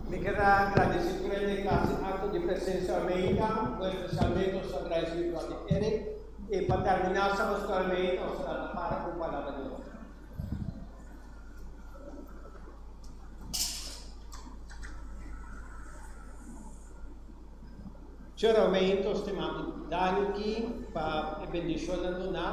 Mi kier a gradeci tur hende cu a haci acto di presencia America, muy especialmente nos ta gradeci Brother Eric y pa termina Sabbath School America nos ta lanta para cu un palabra di oracion. Señor aumento stimado danki pa e bendicionnan duna,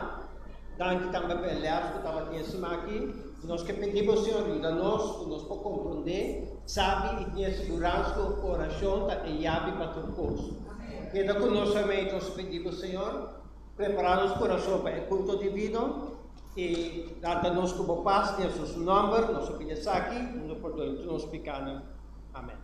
danki tambe pa e les cu tabatin e siman aki. Nos ke pidi bo Señor yuda nos cu nos por comprende, sabi y tin e siguransa cu oracion ta e yabi pa tur cos. Keda cu nos aumento nos pidi bo Señor, prepara nos curason pa e culto divino y lanta nos cu bo pas den Jesus nomber nos a pidi esaki, nos pordona tur nos picanan. Amen.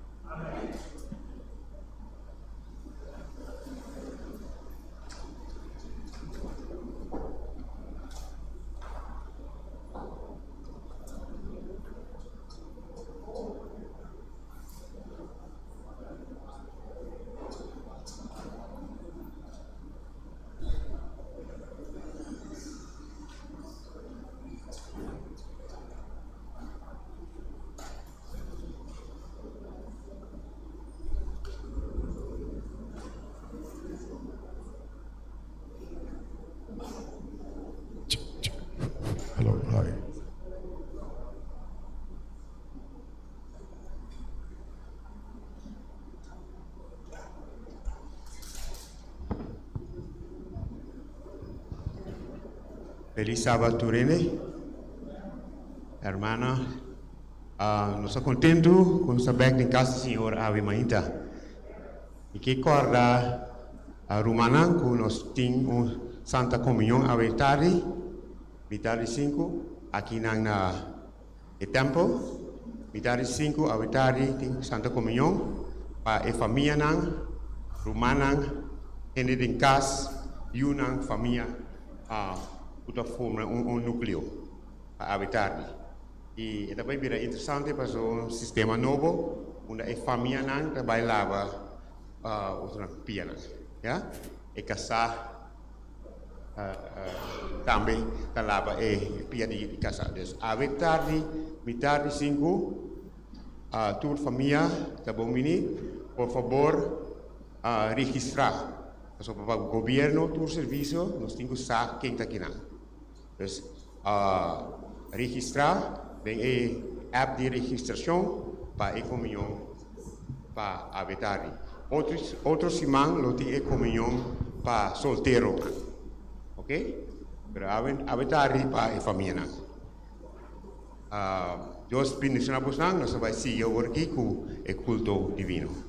Hello, hi. Feliz Sabat tur hende. Hermana. Nos ta kontentu ku nos ta bèk den kas di Señor awe mainta. Mi ke kòrda rumannan ku nos tin un Santa Komunion awe tardi, mitar di sinku, akinan na e tèmpel. Mitar di sinku awe tardi tin Santa Komunion pa e famianan, rumannan, hende den kas, yunan, famia ku ta forma un nukleo pa awe tardi. I e ta bai bira interesante pasobra un sistema nobo unda e famianan ta bai laba otronan pianan, ya. E kasá tambe ta laba e pia di kasá. Dus awe tardi, mitar di sinku, tur famia ta bon bini. Por fabor registrá pasobra pa gobierno tur servisio nos tin ku sa ken ta kinan. Dus registrá den e app di registrashon pa e komunion pa awe tardi. Otro otro siman lo tin e komunion pa solteronan. Ok? Pero awe awe tardi pa e famianan. Dios bendiciona bosnan, nos ta bai sigui awor aki ku e kulto divino.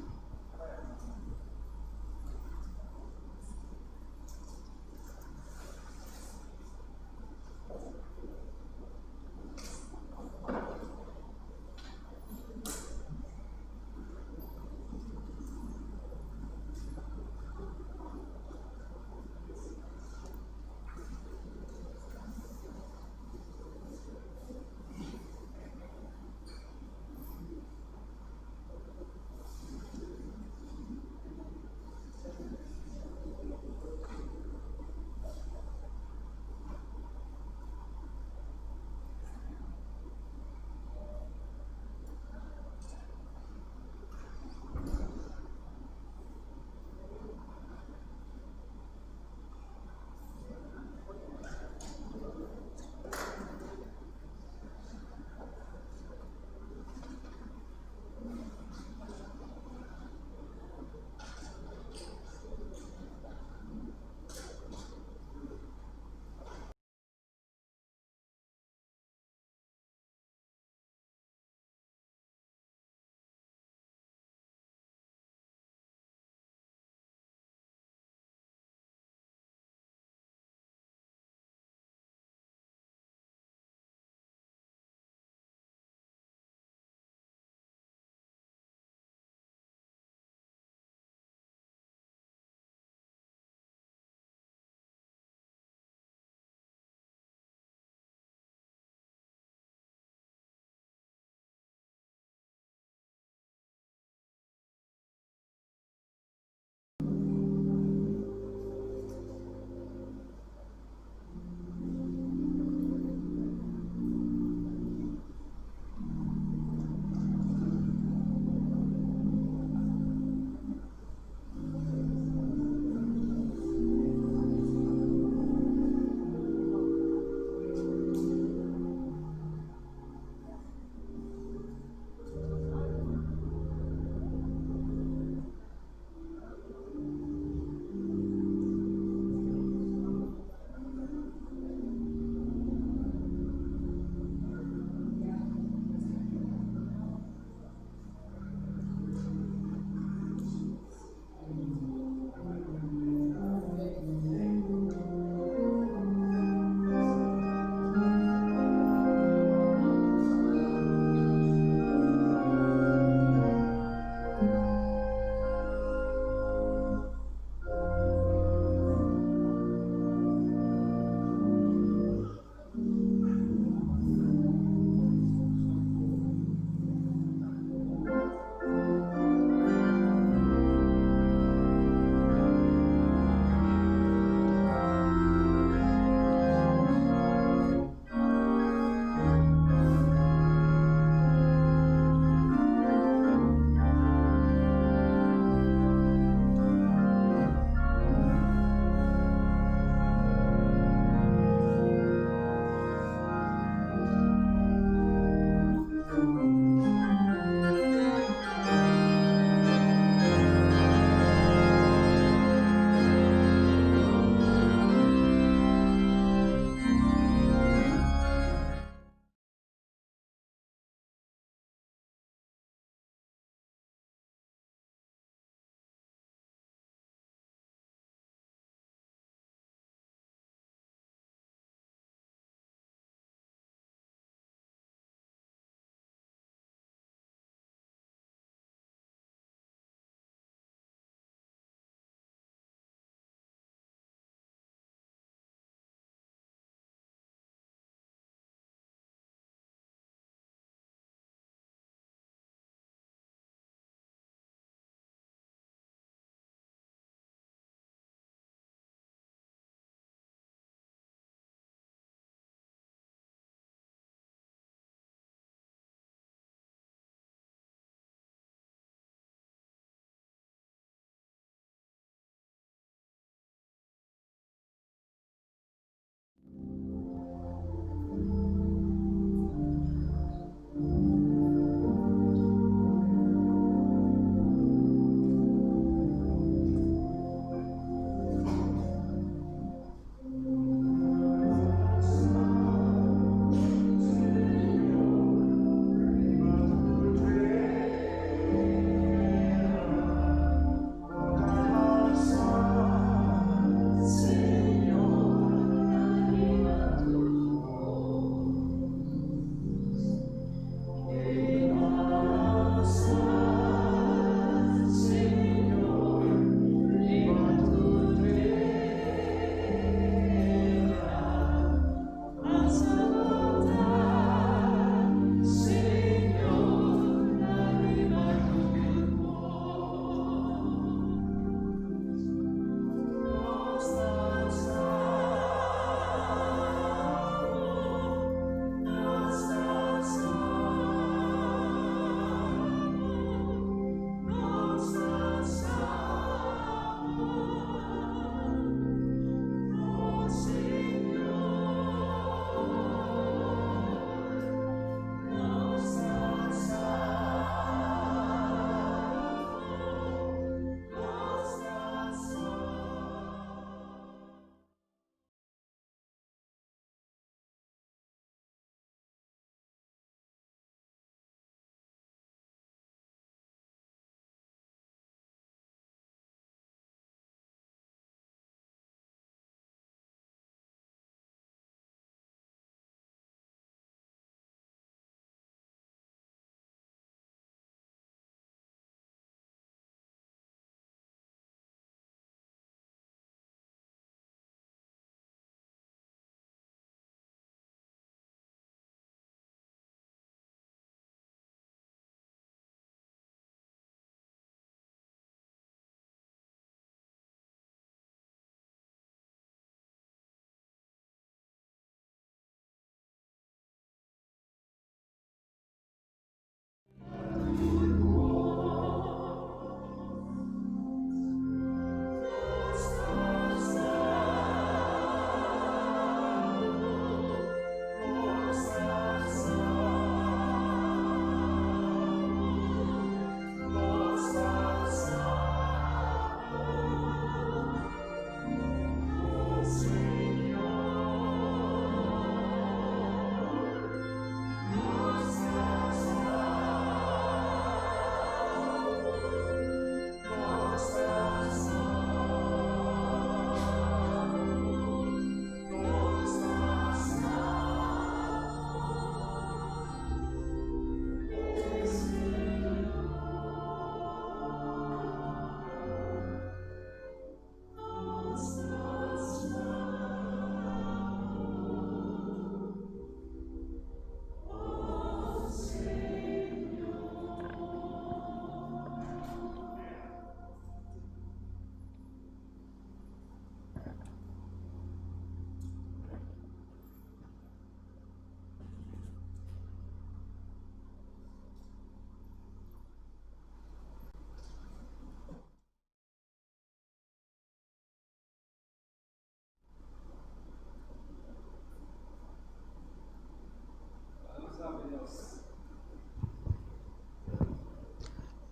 ku nos.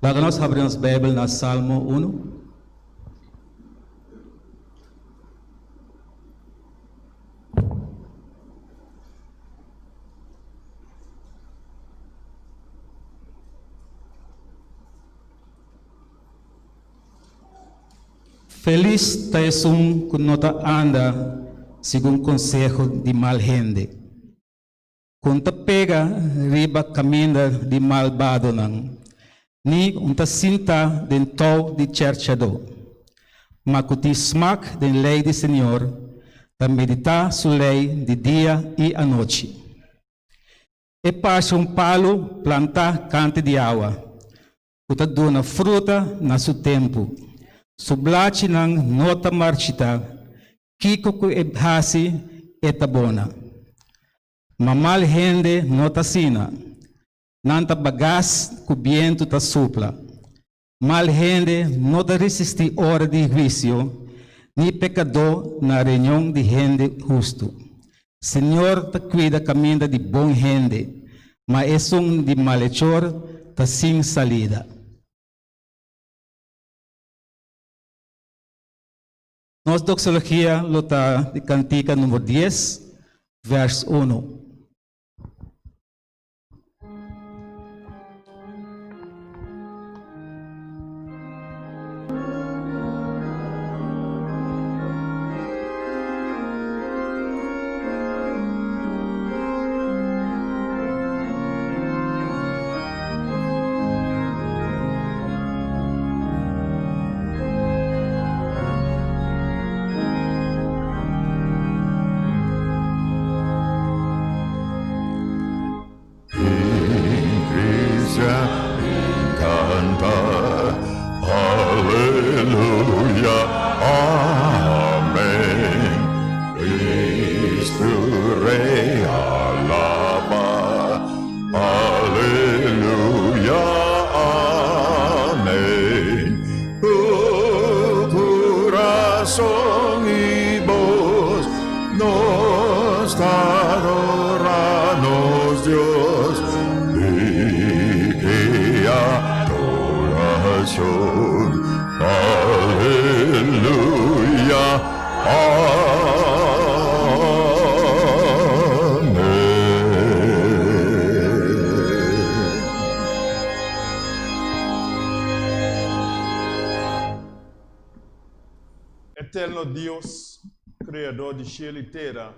Laga nos habri nos Bijbel na Salmo 1. Felis ta esun ku no ta anda segun konseho di mal hende, ku n ta pega riba kaminda di malbadonan, ni n ta sinta den tou di chèrchadó, ma ku tin smak den lei di Señor, ta meditá su lei di dia i anochi. E parse un palu plantá kante di awa, ku ta duna fruta na su tempu. Su blachinan no ta marchitá, kiko ku e hasi e ta bona. Ma mal hende no ta asina, nan ta bagas ku bientu ta supla. Mal hende no ta risistí ora di huisio, ni pekadó na reunion di hende hustu. Señor ta kuida kaminda di bon hende, ma esun di malechor ta sin salida. Nos doxologia lo ta di kantika number dies, vers uno. Eterno Dios, Creador di cielo y tera,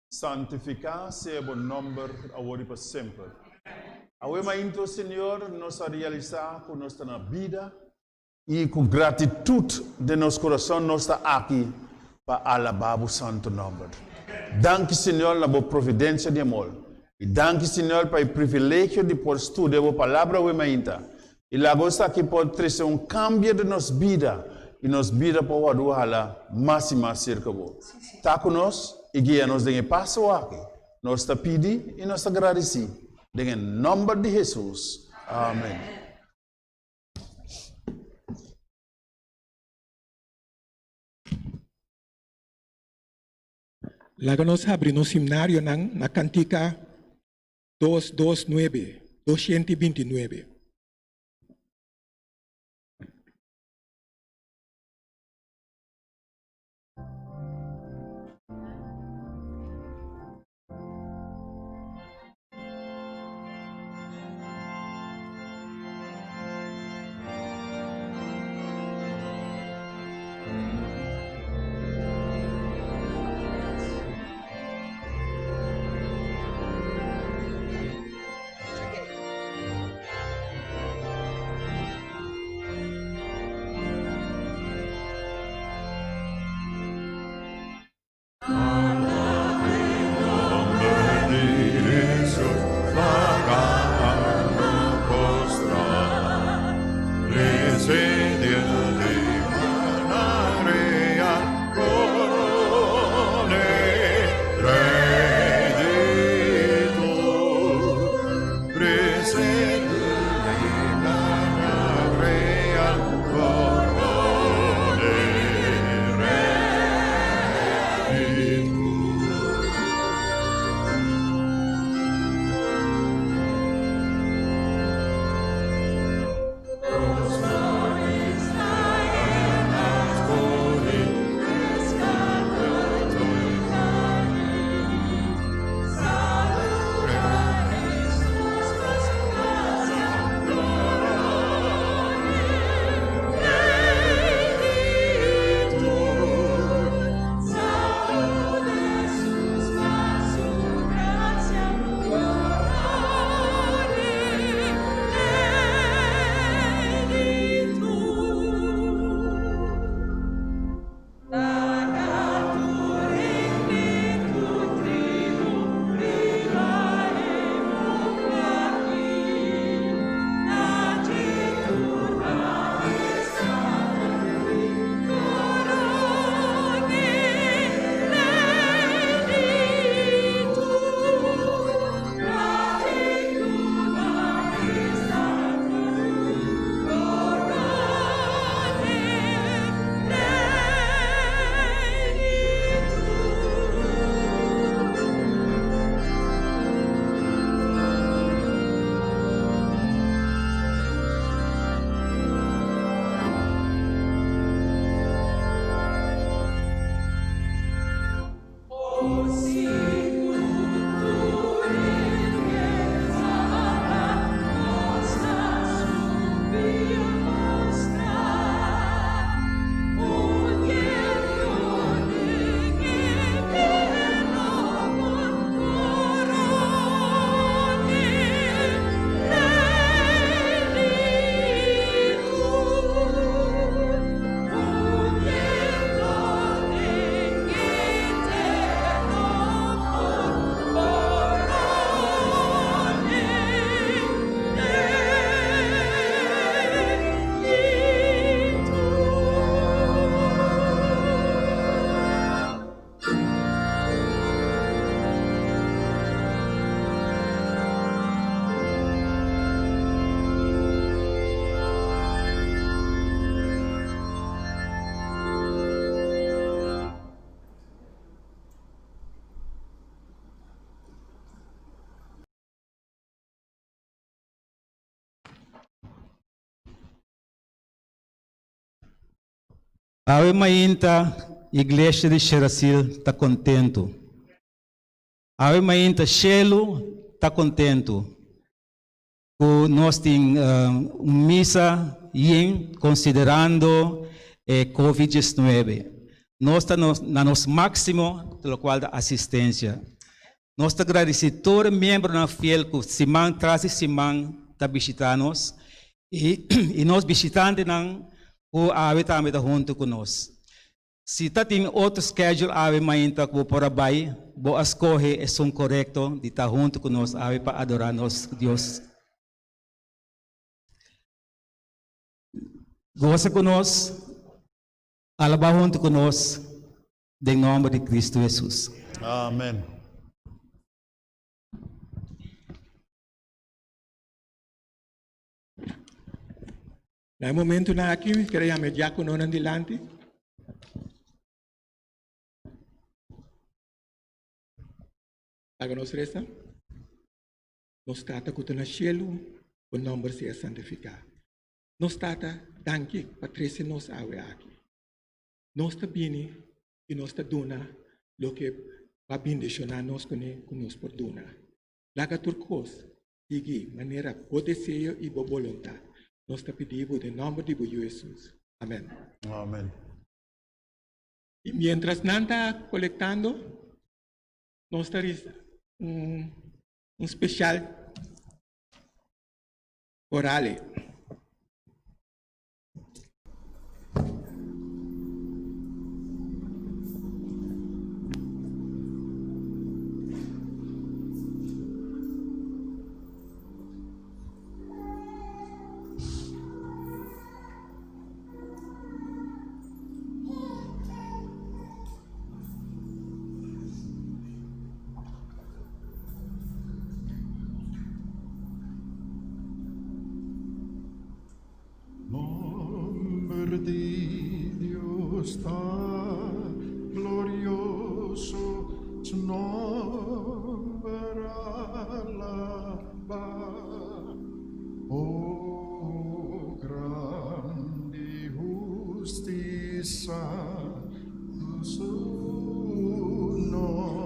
santifica sea bo nomber awor y pa semper. Awe mainto, Señor, nos a realisa cu nos ta na bida y cu gratitud den nos corazon nos ta aki pa alaba bo santo nomber. Danki, Señor, na bo providencia di amor. Y danki, Señor, pa e privilegio di por studia bo palabra awe mainta. Y laga esaki por trece un cambio den nos bida y nos bida por wordo hala mas y mas cerca bo. Ta cu nos y guia nos den e paso aki. Nos ta pidi y nos ta gradici den e nomber di Jesus. Amen. Laga nos habri nos himnarionan na Kantika 229, 229. Awe mainta Iglesia di Sherasil ta kontentu. Awe mainta shelu ta kontentu ku nos tin un misa yen konsiderando e Covid 19. Nos ta na nos máksimo lokual ta asistensia. Nos ta gradisí tur e miembronan fiel ku siman tras di siman ta bishitá nos i nos bishitantenan ku awe tambe ta huntu ku nos. Si ta tin otro schedule awe mainta ku bo por a bai, bo a skohe esun korekto di ta huntu ku nos awe pa adorá nos Dios. Gosa ku nos, alabá huntu ku nos den nòmber di Kristu Hesus. Amen. Na e momentunan aki mi ker a yama e diakononan dilanti. Laga nos resa. Nos Tata ku ta na shelu, bo nòmber sea santifiká. Nos Tata, danki pa trese nos awe aki. Nos ta bini i nos ta duna loke bo a bindishoná nos kuné ku nos por duna. Laga tur kos sigui manera bo deseo i bo boluntat. Nos ta pidi bo den nòmber di bo Yu Hesus. Amèn. Amèn. I miéntras nan ta kolektando, nos ta risa un un spesial korale. Nomber di Dios ta glorioso, su nomber alabá. Oh, grandi hustisia, su nomber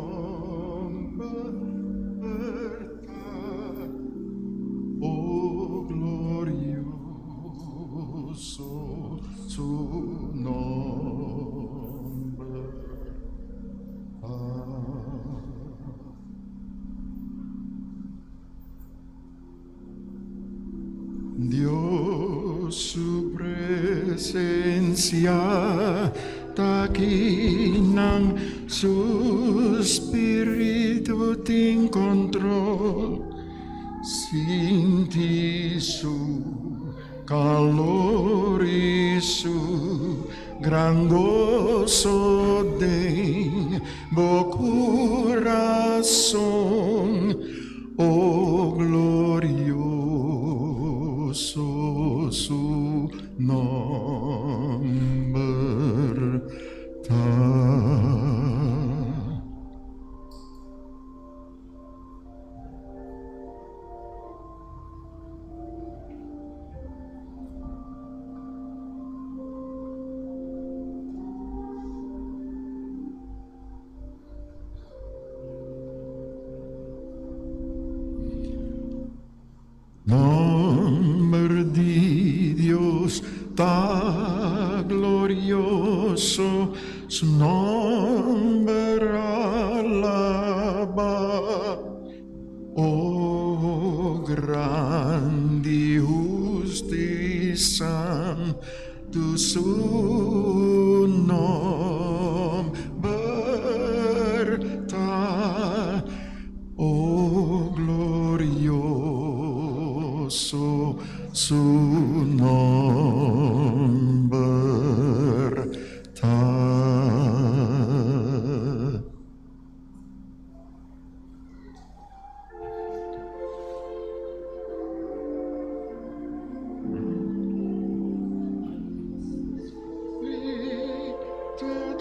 ta. Oh, glorioso su nomber ta. Dios su presencia ta akinan, su spiritu tin control. Sinti su calor y su gran goso den bo curason. Oh glorioso su nomber ta. Nomber di Dios ta glorioso, su nomber alabá. Oh, grandi husticia, tu su nomber ta. Oh, glorioso su nomber ta.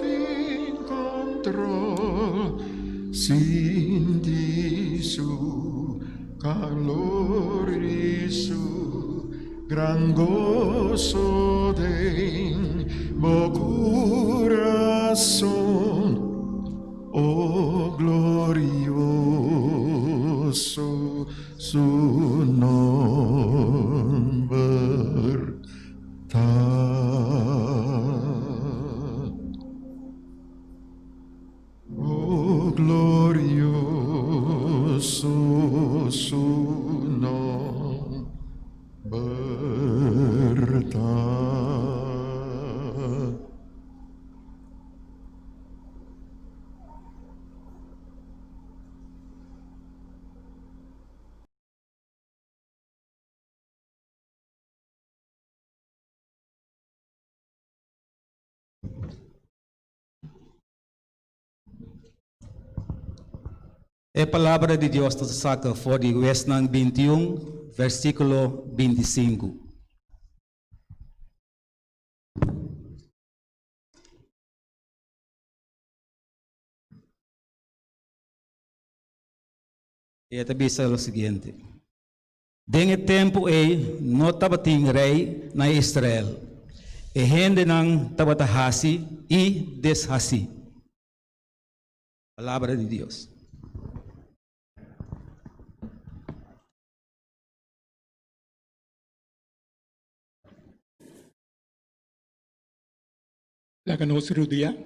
Tin control, sinti su calor y su gran gozo den bo. Corazón, oh glorioso su nomber ta. Oh glorioso su nomber ta. E palabra di Dios ta saka for di Huesnan 21, versíkulo 25. E ta bisa lo siguiente. Den e tempu ei no tabatin rei na Israel. E hendenan tabata hasi i deshasí. Palabra di Dios. Laga nos rudia.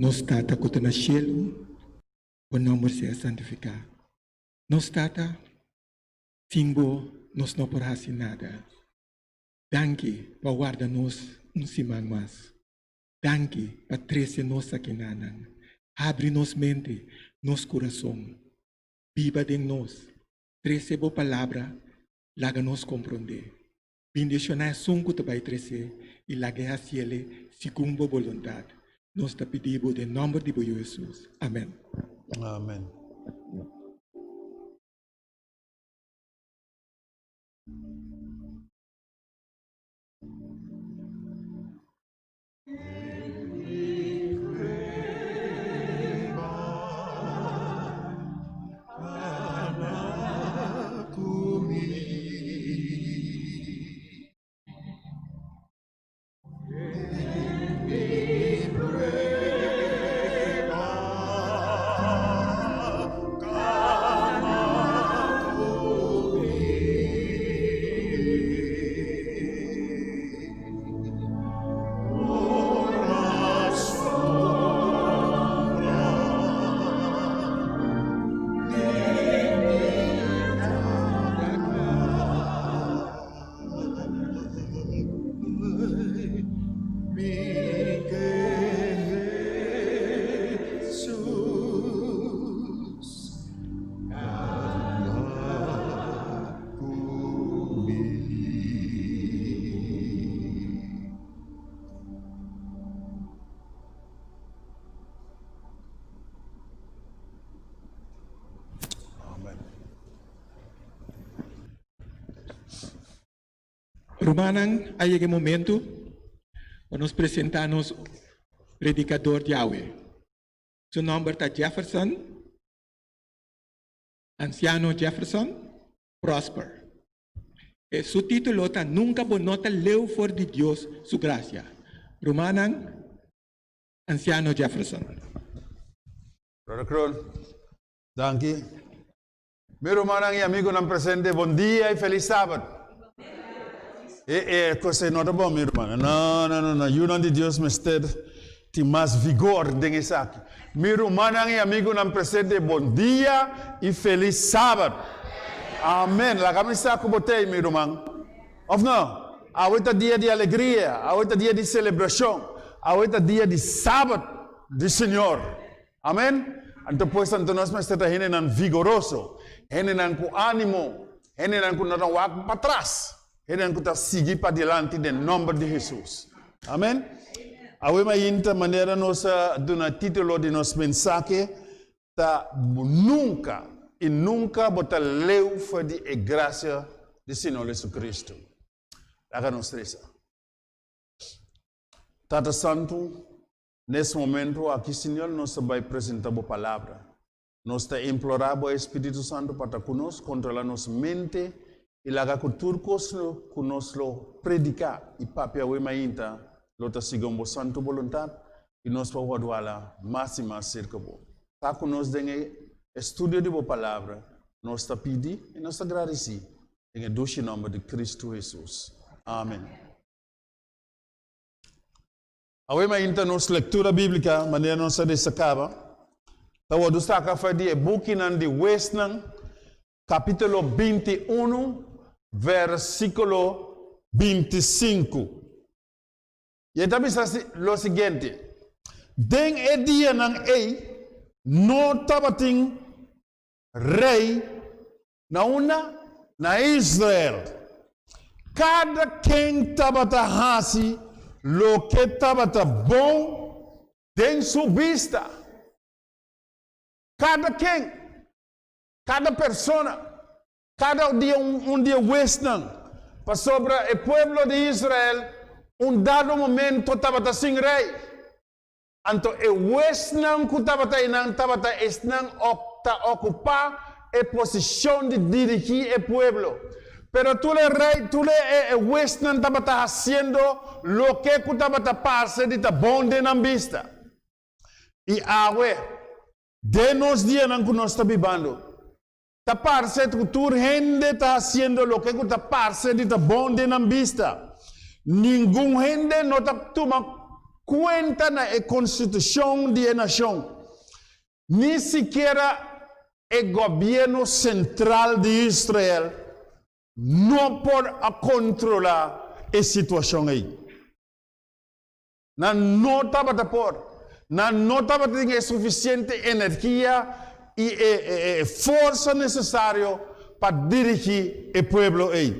Nos Tata ku ta na shelu, bo nòmber sea santifiká. Nos Tata, sin bo nos no por hasi nada. Danki pa warda nos un siman mas. Danki pa trese nos akinanan. Habri nos mente, nos kurason. Biba den nos. Trese bo palabra, laga nos komprondé. Bindishoná esun ku ta bai tresé i lag'é hasiel segun bo boluntat. Nos ta pidi bo den nòmber di bo Yu Hesus. Amèn. Amèn. Rumannan, a yega e momento pa nos presenta nos predicador djawe. Su nomber ta Jefferson. Ansiano Jefferson Prosper. E su título ta Nunka Bo No Ta Leu For di Dios Su Grasia. Rumannan, Ansiano Jefferson. Brother Kroon, danki. Mi rumannan i amigunan presente, bon dia i felis sabat. E e kos ei no ta bon, mi rumannan. No, no, no, no. Yunan di Dios mester tin mas vigor den esaki. Mi rumannan i amigunan presente, bon dia i felis sabat. Amen. Laga mi sa ku bo t'ei, mi ruman. Of no? Awe ta dia di alegria, awe ta dia di selebrashon, awe ta dia di sabat di Señor. Amen? Anto pues anto nos mester ta hendenan vigoroso, hendenan ku ánimo, hendenan ku no ta wak patras, hendenan ku ta sigui padilanti den nòmber di Hesus. Amen? Awe mainta manera nos a duna título di nos mensahe ta Nunka i nunka bo ta leu for di e grasia di Señor Jesucristo. Laga nos resa. Tata Santu, Nes momento aki, Señor, nos ta bai presenta Bo Palabra. Nos ta implorá Bo Espíritu Santu pa ta ku nos, kontrolá nos mente i laga ku tur kos ku nos lo prediká i papia awe mainta lo ta segun Bo santu boluntat i nos por wòrdu hala mas i mas serka Bo. Ta ku nos den e estudio di Bo Palabra, nos ta pidi i nos ta gradisí den e dushi nòmber di Kristu Hesus. Amen. Awe mainta nos lectura bíblica, manera nos a desa caba, ta wordu saca for di e bukinan di Huesnan, capítulo 21, versículo 25. Y e ta bisa lo siguiente, Den e dianan ei no tabatin rey Na unda? Na Israel. Kada ken tabata hasi loke tabata bon den su bista. Kada ken, kada persona, kada dia un di e huesnan, pasobra e pueblo di Israel un dado momento tabata sin rei. Anto e huesnan ku tabata einan tabata esnan ok ta okupá e posishon di dirigí e pueblo. Pero tur e rei, tur e e huesnan tabata hasiendo loke ku tabata parse di ta bon den nan bista. I awe, den nos dianan ku nos ta bibando, ta parse ku tur hende ta hasiendo loke ku ta parse di ta bon den nan bista. Ningun hende no ta tuma kuenta na e konstitushon di e nashon, ni sikiera e gobièrnu sentral di Israel no por a kontrolá e situashon ei. Nan no tabata por. Nan no tabatin e sufisiente energia i e forsa nesesario pa dirigí e pueblo ei.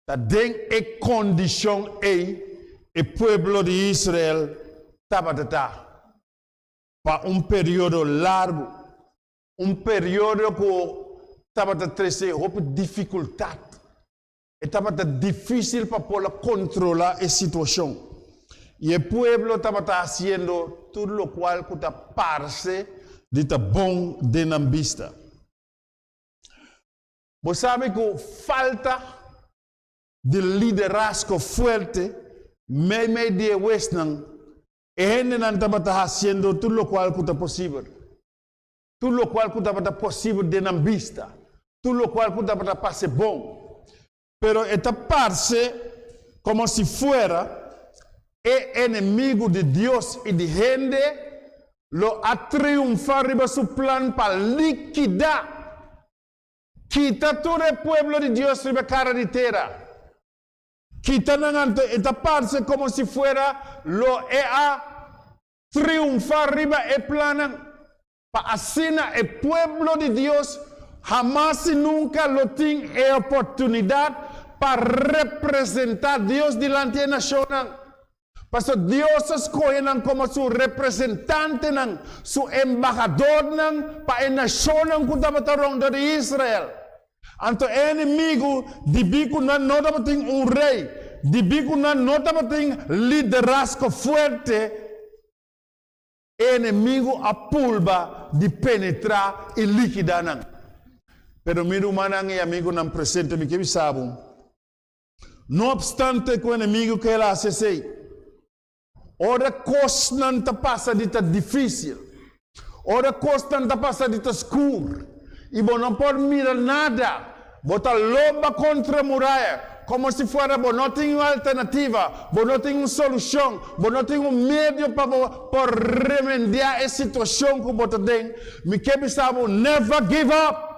Ta den e kondishon ei e pueblo di Israel tabata ta pa un periodo largu, un periodo ku tabata trese hopi difikultat. E tabata difísil pa por a kontrolá e situashon, i e pueblo tabata hasiendo tur lokual ku ta parse di ta bon den nan bista. Bo sabi ku falta di liderazgo fuerte meimei di e huesnan, e hendenan tabata hasiendo tur lokual ku ta posibel. Tur lokual ku tabata posibel den nan bista, tur lokual ku tabata parse bon. Pero e ta parse komo si fuera e enemigu di Dios i di hende lo a triunfá riba su plan pa likidá, kita tur e pueblo di Dios riba e kara di tera. Kita nan anto e ta parse komo si fuera lo e a Triunfá riba e plannan pa asina e pueblo di Dios hamas i nunka lo tin e oportunidat pa representá Dios dilanti e nashonnan. Pasobra Dios a skohe nan komo su representantenan, su embahadornan pa e nashonnan ku tabata rondó di Israel. Anto e enemigu dibí ku nan no tabatin un rei, dibí ku nan no tabatin liderazgo fuerte, e enemigu a pulba di penetrá i likidá nan. Pero mi rumannan i amigunan presente, mi ke bisa bo, no opstante ku enemigu ke el a hasi esei, Ora kosnan ta pasa di ta difísil, ora kosnan ta pasa di ta skur i bo no por mira nada, bo ta loba kontra muraya komo si fuera bo no tin un alternativa, bo no tin un solushon, bo no tin un medio pa bo por remendiá e situashon ku bo ta den, mi ke bisa bo, never give up!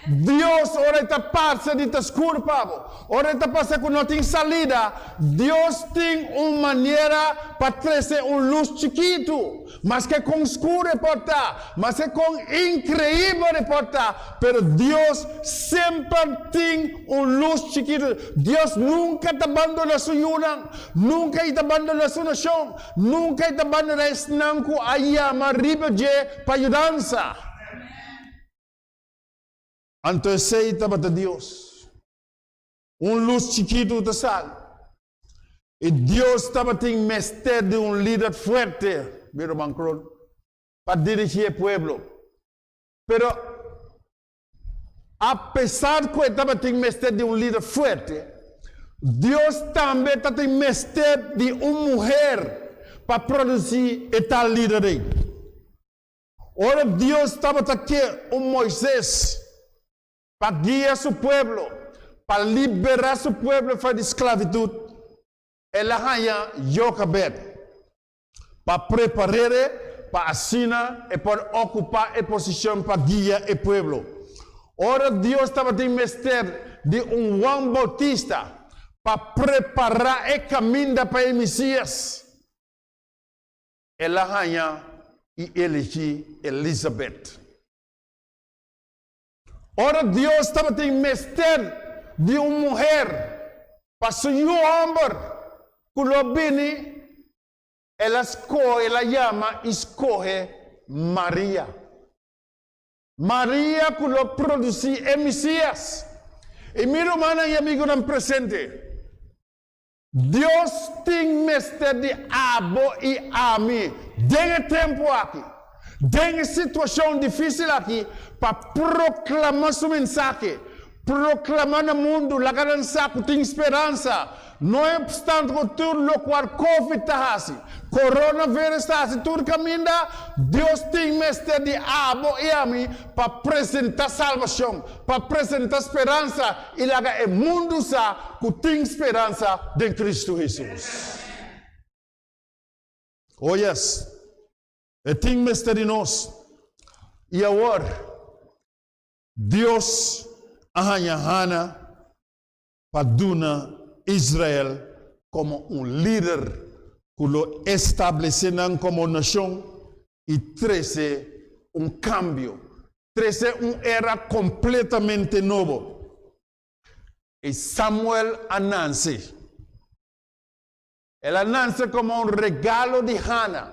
Dios ora e ta parse di ta skur pa bo, ora e ta parse ku no tin salida, Dios tin un manera pa trese un lus chikitu. Maske kon skur e por ta, maske kon inkreibel e por ta, pero Dios semper tin un lus chikitu. Dios nunka ta bandoná su yunan, nunka i ta bandoná su nashon, nunka i ta bandoná esnan ku a yama riba dje pa yudansa. Anto esei tabata Dios. Un lus chikitu ta sali. I Dios tabatin mester di un lider fuerte, mi ruman Kroon, pa dirigí e pueblo. Pero apesar ku e tabatin mester di un lider fuerte, Dios tambe tatin mester di un muher pa produsí e tal lider ei. Ora Dios tabata ke un Moises pa guia su pueblo, pa liberá su pueblo for di sklavitut, el a haña Jokabed pa prepar'é pa asina e por okupá e posishon pa guia e pueblo. Ora Dios tabatin mester di un Juan Boutista pa prepará e kaminda pa e Mesias, El a haña i eligí Elisabet. Ora Dios tabatin mester di un muher pa su yu hòmber ku lo a bini, el a skohe, el a yama i skohe Maria. Maria ku lo produsí e Mesias. I mi rumannan i amigunan presente, Dios tin mester di abo i ami den e tempu aki, den e situashon difísil aki, pa proklamá su mensahe, proklamá na mundu, laga nan sa ku tin speransa, no opstante ku tur lokual Covid ta hasi, Coronavirus ta hasi tur kaminda, Dios tin mester di abo i ami pa presentá salbashon, pa presentá speransa i laga e mundu sa ku tin speransa den Kristu Hesus. Oh yes, e tin mester di nos. I awor, Dios a haña Hana pa duna Israel komo un lider ku lo establesé nan komo nashon i trese un kambio, trese un era kompletamente nobo. I Samuel a nanse. El a nanse komo un regalo di Hana.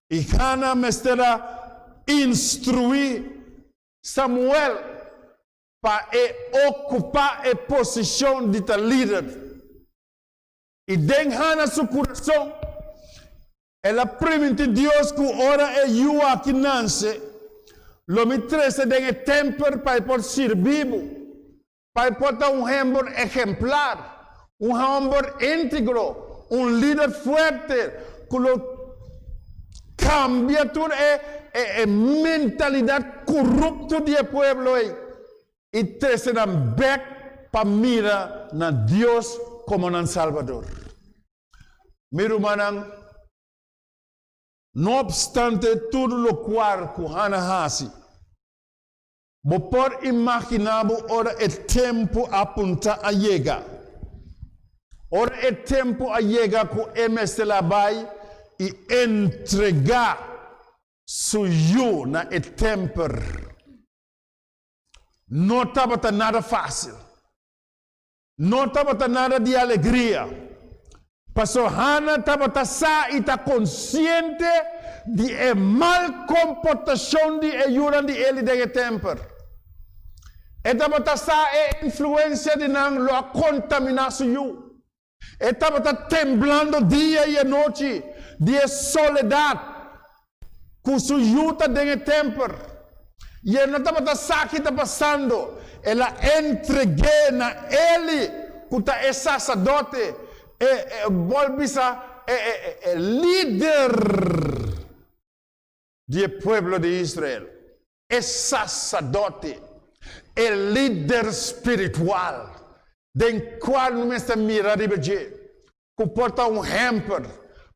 I Hana mester a instruí Samuel pa e okupá e posishon di ta lider. I den Hana su kurason, el a primintí Dios ku ora e yu aki nanse, lo mi trese den e tèmpel pa e por sirbi bo, pa e por ta un hèmber ehemplar, un hòmber íntegro, un lider fuerte ku lo kambia tur e e mentalidat korupto di e pueblo ei. I trese nan bèk pa mira na Dios komo nan Salbador. Mi rumannan, no opstante tur lokual ku Hana hasi, bo por imaginá bo ora e tempu apuntá a yega? Ora e tempu a yega ku e mester a bai i entregá su yu na e tèmpel. No tabata nada fásil. No tabata nada di alegria. Pasobra Hana tabata sa i ta konsiente di e mal komportashon di e yunan di Eli den e tèmpel. E tabata sa e influensia di nan lo a kontaminá su yu. E tabata temblando dia i anochi di e soledat ku su yu ta den e tèmpel. I e no tabata sa ki ta pasando. El a entreg'é na Eli, ku ta e saserdote. E, e, bòl bisa. e lider di e pueblo di Israel, e saserdote, e lider spiritual, den kua nos mester mira riba dje, ku por ta un hèmper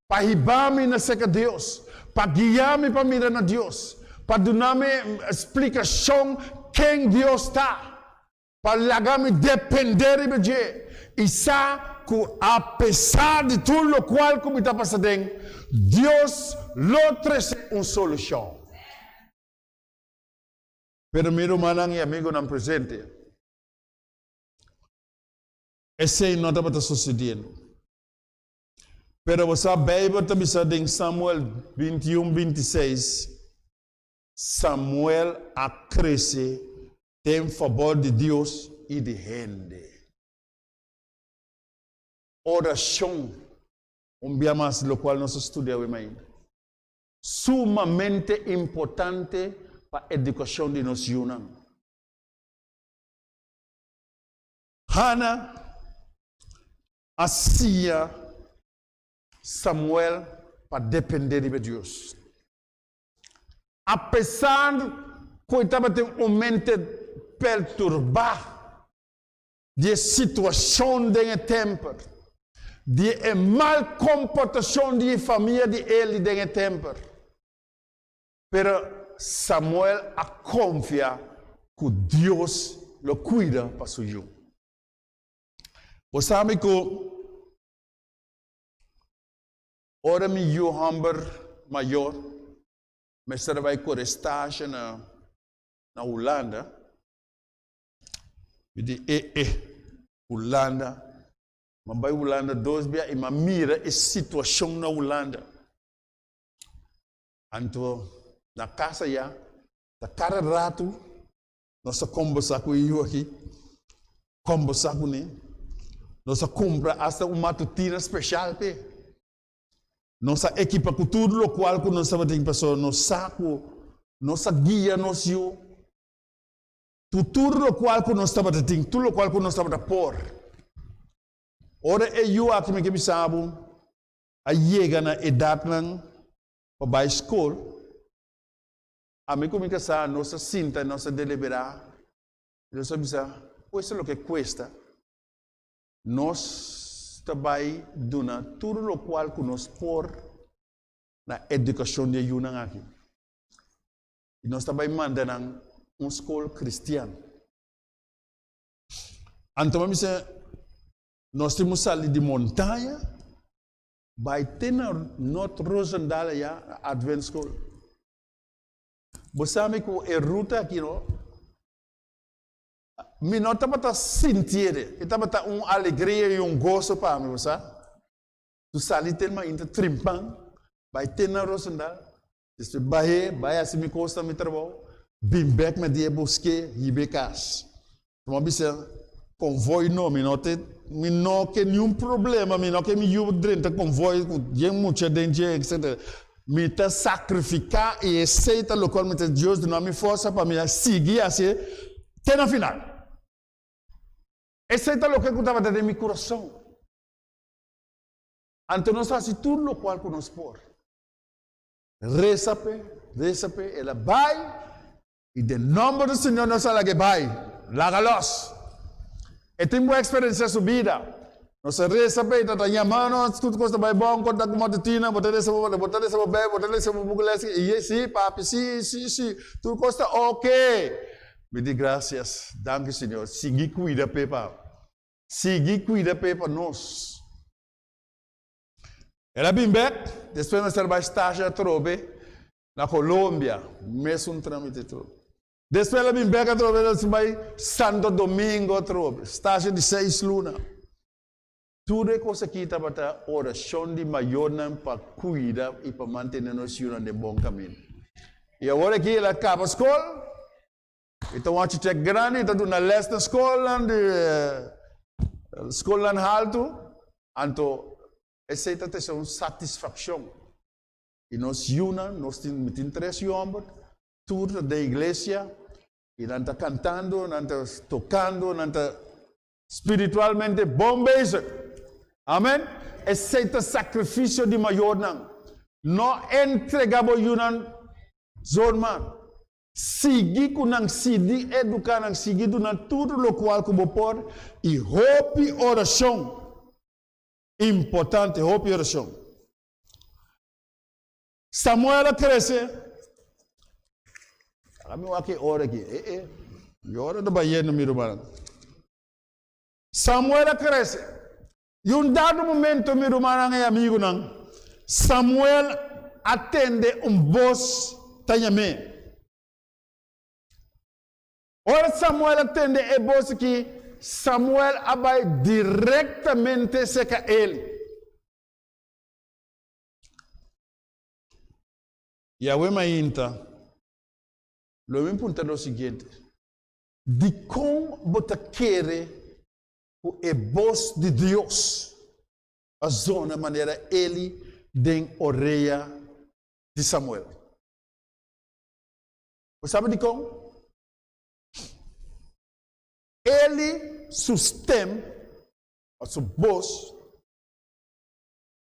pa hiba mi na serka Dios, pa guia mi pa mira na Dios, pa duna mi splikashon ken Dios ta. Pa laga mi dependé riba dje i sa ku apesar di tur lokual ku mi ta pasa den, Dios lo trese un solushon. Pero mi rumannan i amigunan presente, esei no tabata sosediendo. Pero bo sa Beibel ta bisa den Samuel 21, 26, Samuel a krese den fabor di Dios i di hende. Orashon, un bia mas lokual nos a studia awe mainta, sumamente importante pa edukashon di nos yunan. Hana a siña Samuel pa dependé riba Dios. Apesar ku e tabatin un mente perturbá di e situashon den e tèmpel, di e mal komportashon di e famia di Eli den e tèmpel, pero Samuel a konfia ku Dios lo kuida pa su yu. Bo sabi ku Ora mi yu hòmber mayor mester a bai kore stasje na na Hulanda, mi di e e, Hulanda, mi a bai Hulanda dos bia i mi a mira e situashon na Hulanda. Anto na kas aya ta kada ratu nos ta kombersá ku e yu aki, kombersá kuné, nos a kumpra asta un matutina speshal p'e. Nos a ekipa ku tur lokual ku nos tabatin pasobra nos sa ku nos a guia nos yu ku tur lokual ku nos tabata tin, tur lokual ku nos tabata por. Ora e yu aki mi ke bisa bo a yega na edatnan pa bai skol, ami ku mi kasá nos a sinta i nos a deliberá i nos a bisa, Kuesta loke kuesta, Nos ta bai duna tur lokual ku nos por na edukashon di e yunan aki. I nos ta bai manda nan un skol kristian. Anto mi a bisa, nos tin ku sali di montaña bai te na Noord Roosendaal aya, na Advent School. Bo sabi ku e ruta aki no, Mi no tabata sintié, e tabata un alegria i un goso pa mi, bo sa. Tu sali te mainta trimpan, bai te na Rosendal, despues bah'é, bai hasi mi kos na mi trabou, bin bèk na dia busk'é, hib'é kas. Mi a bisa, konvoi no, mi no te, mi no ke niun problema, mi no ke mi yu drenta konvoi ku yen mucha den dje, etsetera. Mi ta sakrifiká i esei ta lokual mi ta Dios duna mi forsa pa mi a sigui hasié te na final. Esei ta loke ku tabata den mi kurason. Anto nos a hasi tur lokual ku nos por. Resa p'e, resa p'e, el a bai i den nòmber di Señor nos a lag'é bai. Laga lòs. E tin bon eksperensia su bida. Nos a resa p'e, ta ta yama nos, tur kos ta bai bon, konta ku matutina, bo ta lesa bo, bo ta lesa bo Bijbel, bo ta lesa bo buki les, i e, si papi, si, si, si, tur kos ta oke. Mi di grasias, danki Señor, sigui kuida p'e pa, sigui kuida p'e pa nos. El a bin bek, despues mester bai stasha atrobe na Colombia, mesun tramite atrobe. Despues el a bin bek atrobe, el a bai Santo Domingo atrobe, stasha di seis luna. Tur e kos aki tabata orashon di mayornan pa kuida i pa mantene nos yunan den bon kaminda. I awor aki el a kaba skol, e ta un architect grandi, e ta duna les na skolnan di skolnan haltu, anto esei ta trese un satisfakshon. I nos yunan, nos tin, mi tin tres yu hòmber, Tur ta den iglesia i nan ta kantando, nan ta tokando, nan ta spiritualmente bon bezig. Amen. Esei ta sakrifisio di mayornan. No entrega bo yunan zorma. Sigui ku nan, sigui eduká nan, sigui duna tur lokual ku bo por i hopi orashon. Importante, hopi orashon. Samuel a krese. Laga mi wak e ora aki. E e, e ora ta bayendo mi rumannan. Samuel a krese. I un dado momento, mi rumannan i amigunan, Samuel a tende un bos ta yam'é. Ora Samuel a tende e bos aki, Samuel a bai direktamente serka Eli. Yahweh mainta, lo mi puntra lo siguiente, Dikon bo ta kere ku e bos di Dios a zona manera Eli den orea di Samuel? Bo sabi dikon? Eli su stem, òf su bos,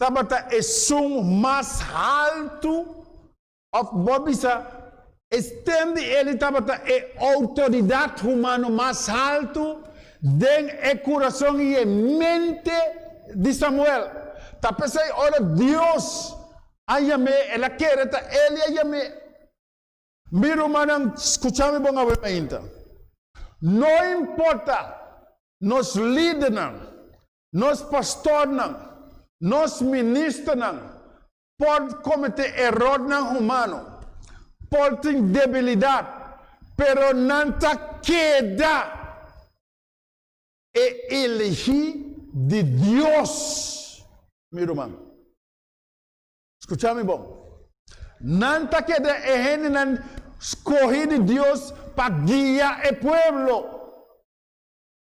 tabata esun mas haltu, òf bo a bisa, e stem di Eli tabata e outoridat humano mas haltu den e kurason i e mente di Samuel. Ta p'esei ora Dios a yam'é, el a kere ta Eli a yam'é. Mi rumannan, skucha mi bon awe mainta. No importa nos lidernan, Nos pastornan, nos ministernan por kometé erornan humano, por tin debilidat, pero nan ta keda e elegí di Dios, mi ruman. Skucha mi bon. Nan ta keda e hendenan skohí di Dios pa guia e pueblo.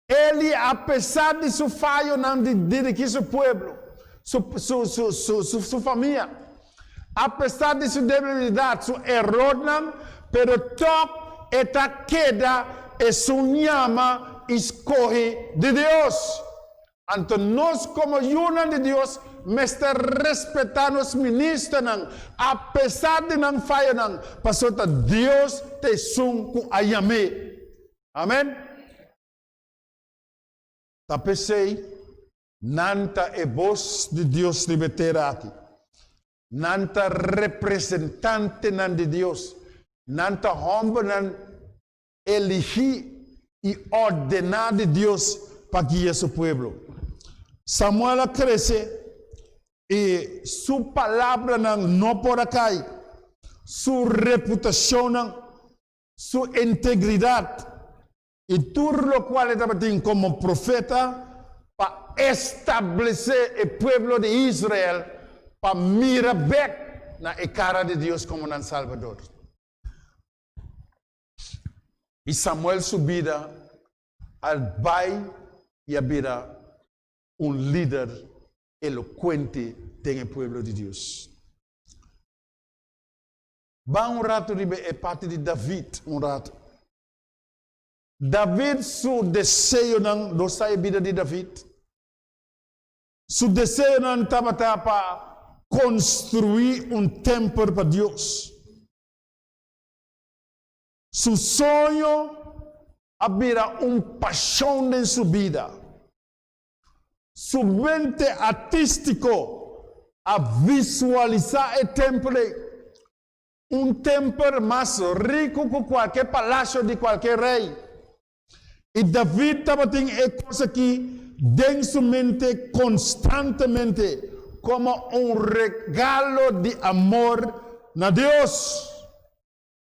Eli, apesar di su fayonan di dirigí su pueblo, su, su, su, su, su, su famia, apesar di su debilidat, su erornan, pero tòg e ta keda esun yama i skohi di Dios. Anto nos komo yunan di Dios mester respetá nos ministernan, apesar di nan fayonan, pasobra ta Dios ta esun ku a yam'é. Amen. Ta p'esei nan ta e bos di Dios riba e tera aki. Nan ta representantenan di Dios. Nan ta hòmbernan eligí i ordená di Dios pa guia su pueblo. Samuel a krese i su palabranan no por a kai. Su reputashonnan su integridat i tur lokual e tabatin komo profeta pa establesé e pueblo di Israel pa mira bèk na e kara di Dios komo nan Salbador. I Samuel su bida a bai i a bira un lider elokuente den e pueblo di Dios. Ban un ratu riba e parti di David, un ratu. David su deseonan, nos sa e bida di David. Su deseonan tabata pa konstruí un tèmpel pa Dios. Su soño a bira un pashon den su bida. Su mente artístiko a visualisá e tèmpel ei, un tèmpel mas riku ku kualke palasio di kualke rei. I David tabatin e kos akí den su mente konstantemente komo un regalo di amor na Dios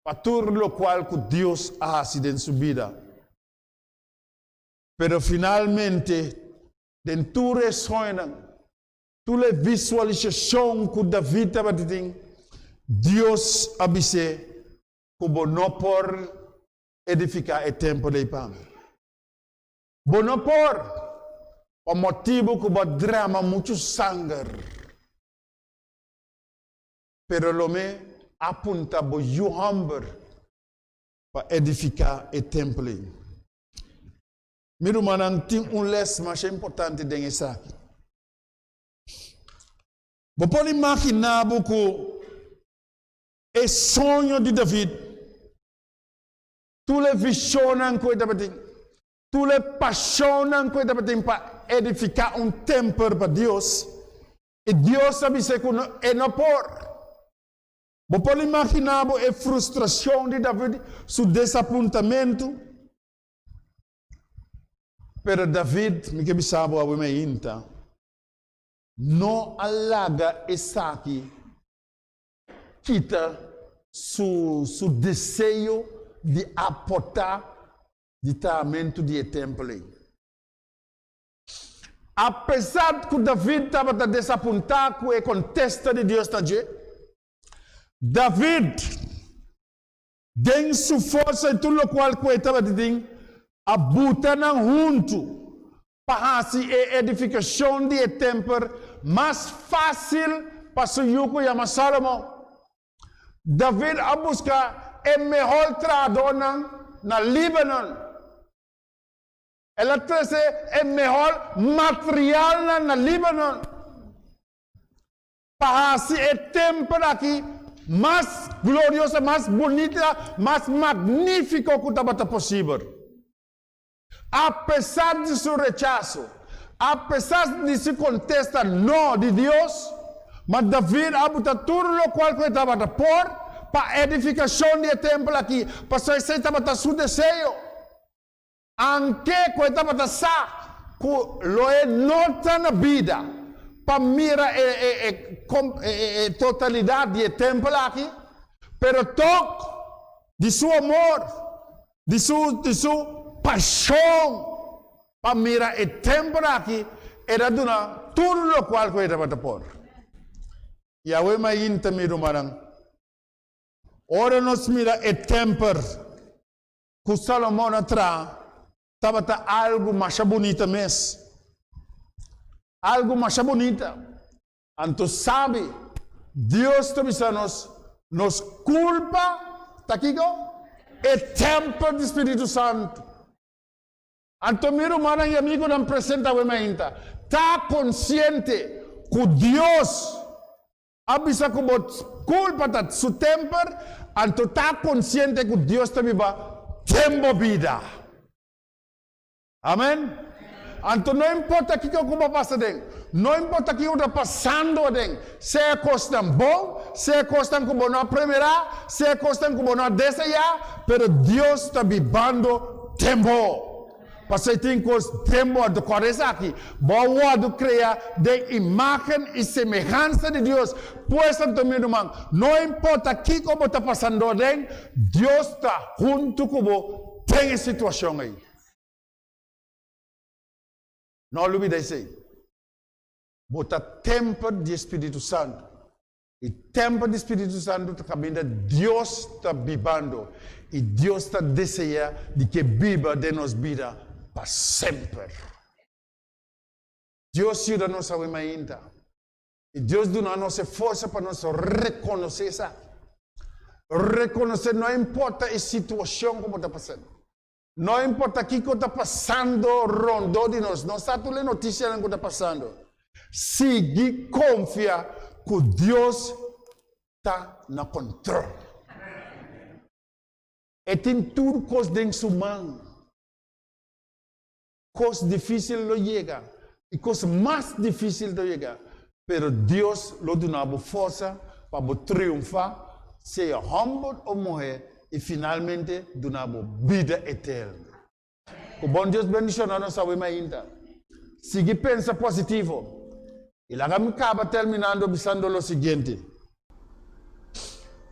pa tur lokual ku Dios a hasi den su bida. Pero finalmente, den tur e soñonan, tur e visualisashon ku David tabata tin, Dios a bis'é ku bo no por edifiká e tempel ei pa mi. Bo no por, pa motibu ku bo a drama muchu sanger. Pero lo mi apunta bo yu hòmber pa edifiká e tempel ei. Mi rumannan, tin un les masha importante den esaki. Bo por imaginá bo ku e soño di David, tur e vishonnan ku e tabatin, tur e pashonnan ku e tabatin pa edifiká un tèmpel pa Dios, i Dios a bis'é ku e no por. Bo por imaginá bo e frustrashon di David, su desapuntamentu? Pero David, mi ke bisa bo awe mainta, no a laga esaki kita su su deseo di aportá di trahamentu di e tèmpel ei. Apesar ku David tabata desapuntá ku e kontesta di Dios na dje, David, den su forsa i tur lokual ku e tabata tin, a buta nan huntu pa hasi e edifikashon di e tèmpel mas fásil pa su yu ku yama Sálomon. David a buska e mehor trahadónan na Líbanon. El a trese e mehor materialnan na Líbanon pa hasi e tempel aki mas glorioso, mas bunita, mas magnífiko ku tabata posibel. Apesar di su rechaso, apesar di su kontesta no di Dios, ma David a buta tur lokual ku e tabata por pa edifikashon di e tempel aki, pasobra esei tabata su deseo. Anke ku e tabata sa ku lo e no ta na bida pa mira e totalidat di e tempel aki, pero tòg di su amor, di su di su pashon pa mira e tempel aki, el a duna tur lokual ku e tabata por. Yahweh mainta, mi rumannan, ora nos mira e tempel ku Salomon a traha tabata algu masha bunita mes. Algu masha bunita. Anto sabi, Dios ta bisa nos, nos kulpa ta kiko? E tèmpel di Spiritu Santu. Anto mi rumannan i amigunan presente awe mainta, ta konsiente ku Dios A bisa ku bo kulpa ta su temper, anto ta konsiente ku Dios ta biba den bo bida. Amen. Anto no importa kiko ku bo pasa den, no importa kiko ta pasando aden, sea kosnan bon, sea kosnan ku bo no a premirá, sea kosnan ku bo no a deseá, pero Dios ta bibando den bo. Pasó e tin kos den bo anto kòrda esaki, bo a wòrdu kreá den imágen i semehansa di Dios. Pues anto mi ruman, no importa kiko bo ta pasando aden, Dios ta huntu ku bo den e situashon ei. No lubida esei. Bo ta tèmpel di e Spiritu Santu. E tèmpel di Spiritu Santu ta kaminda Dios ta bibando i Dios ta deseá di ke biba den nos bida pa semper. Dios yuda nos awe mainta i Dios duna nos e forsa pa nos rekonosé esaki. Rekonosé no importa e situashon ku bo ta pasando, no importa kiko ta pasando rondó di nos, nos sa tur e notisianan ku ta pasando. Sigui konfia ku Dios ta na kontrol. E tin tur kos den su man. Kos difísil lo yega i kos mas difísil lo yega, pero Dios lo duna bo forsa pa bo triunfá, sea hòmber o muhé, i finalmente duna bo bida eterno. Ku bon Dios bendishoná nos awe mainta. Sigui pensa positivo. I laga mi kaba terminando bisando lo siguiente.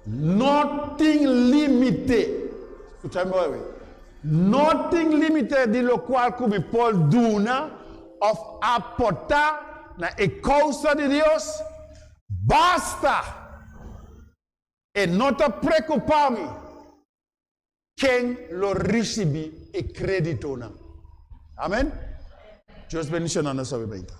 No tin límite, skucha mi awe, no tin límite di lokual ku mi por duna òf aportá na e kousa di Dios, basta e no ta preokupá mi Ken lo ricibi e creditonan? Amen. Dios bendiciona nos awe baita.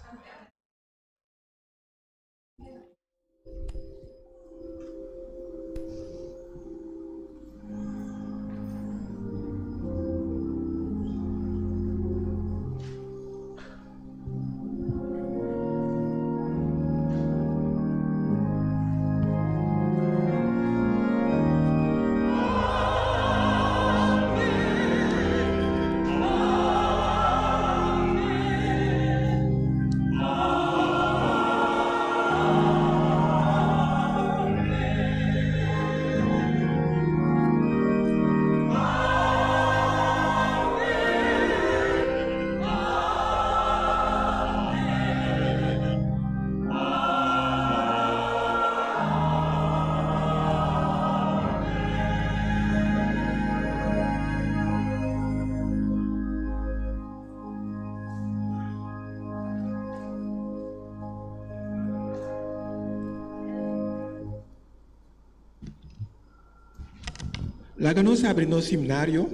Laga nos habri nos himnario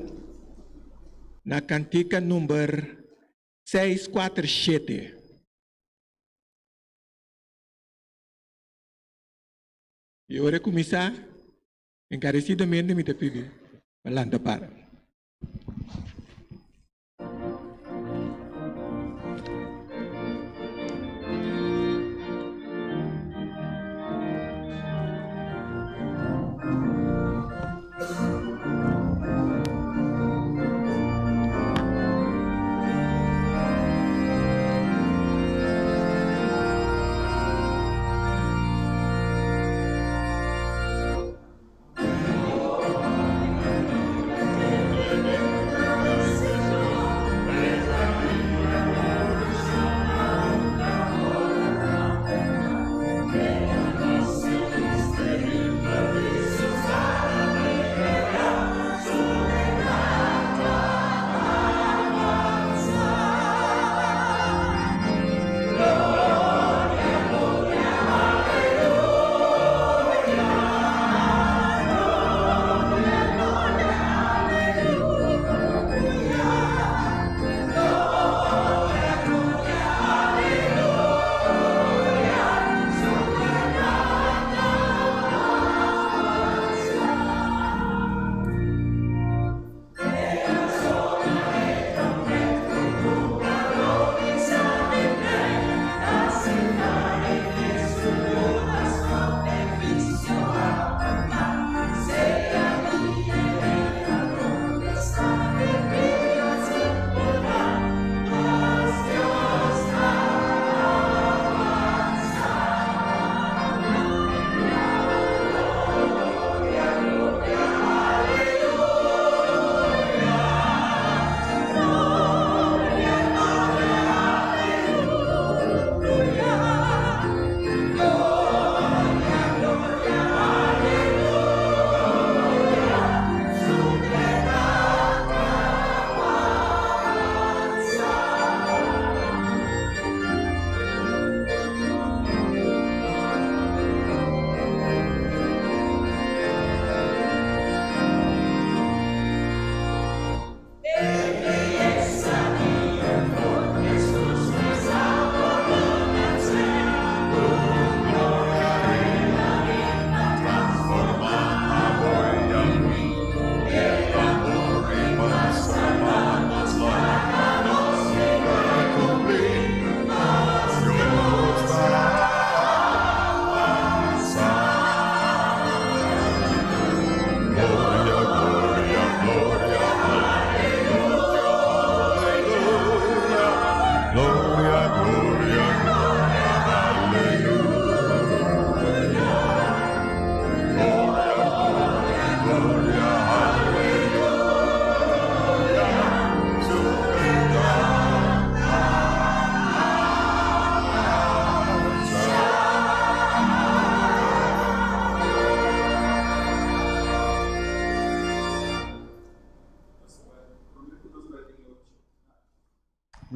na kantika number seis kuater shete. I ora e kuminsá, enkaresidamente mi ta pidi pa lanta para.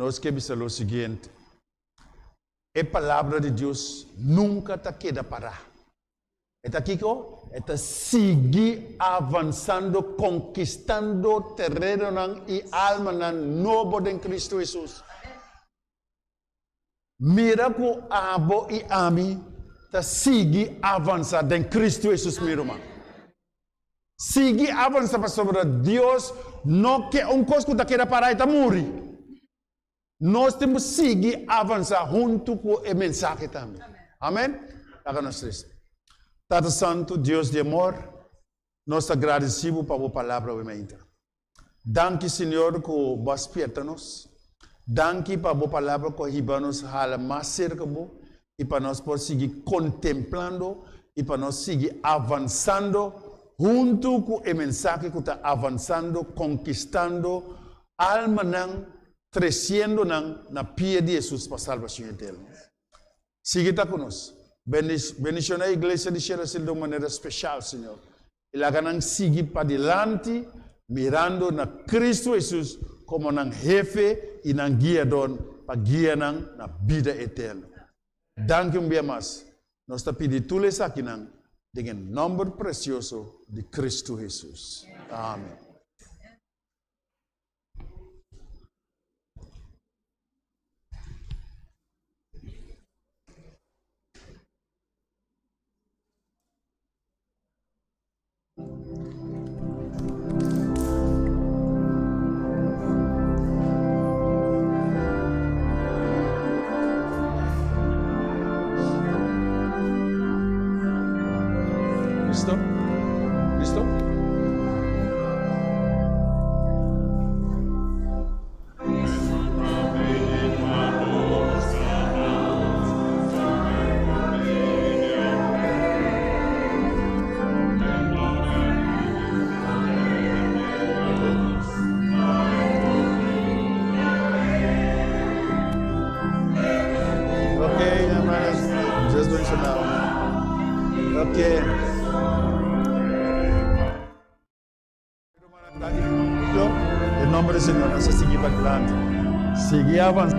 Nos ke bisa lo siguiente, E Palabra di Dios nunka ta keda pará. E ta kiko? E ta sigui avansando, konkistando terenonan i almanan nobo den Kristu Hesus. Mira ku abo i ami ta sigui avansa den Kristu Hesus, mi ruman. Sigui avansa pasobra Dios no ke un kos ku ta keda para i ta muri. Nos tin ku sigui avansa huntu ku e mensahe tambe. Amen. Laga nos resa. Tata Santu, Dios di amor, nos ta gradisi bo pa bo palabra awe mainta. Danki Señor ku bo a spierta nos. Danki pa bo palabra ku a hiba nos hala mas serka bo i pa nos por sigui kontemplando i pa nos sigui avansando huntu ku e mensahe ku ta avansando, konkistando almanan, tresiendo nan na pia di Hesus pa salbashon eterno. Sigui ta ku nos. Bendishona e iglesia di Sherasil di un manera speshal, Señor. I laga nan sigui padilanti mirando na Kristu Hesus komo nan Hefe i nan Guiador pa guia nan na bida eterno. Danki un bia mas. Nos ta pidi tur esakinan den e nòmber presioso di Kristu Hesus. Amen. Listo? Listo? Ok, hermanos, just doing so now. Ok. En nombre del Señor, nos sigui pa dilanti. Sigui avansa.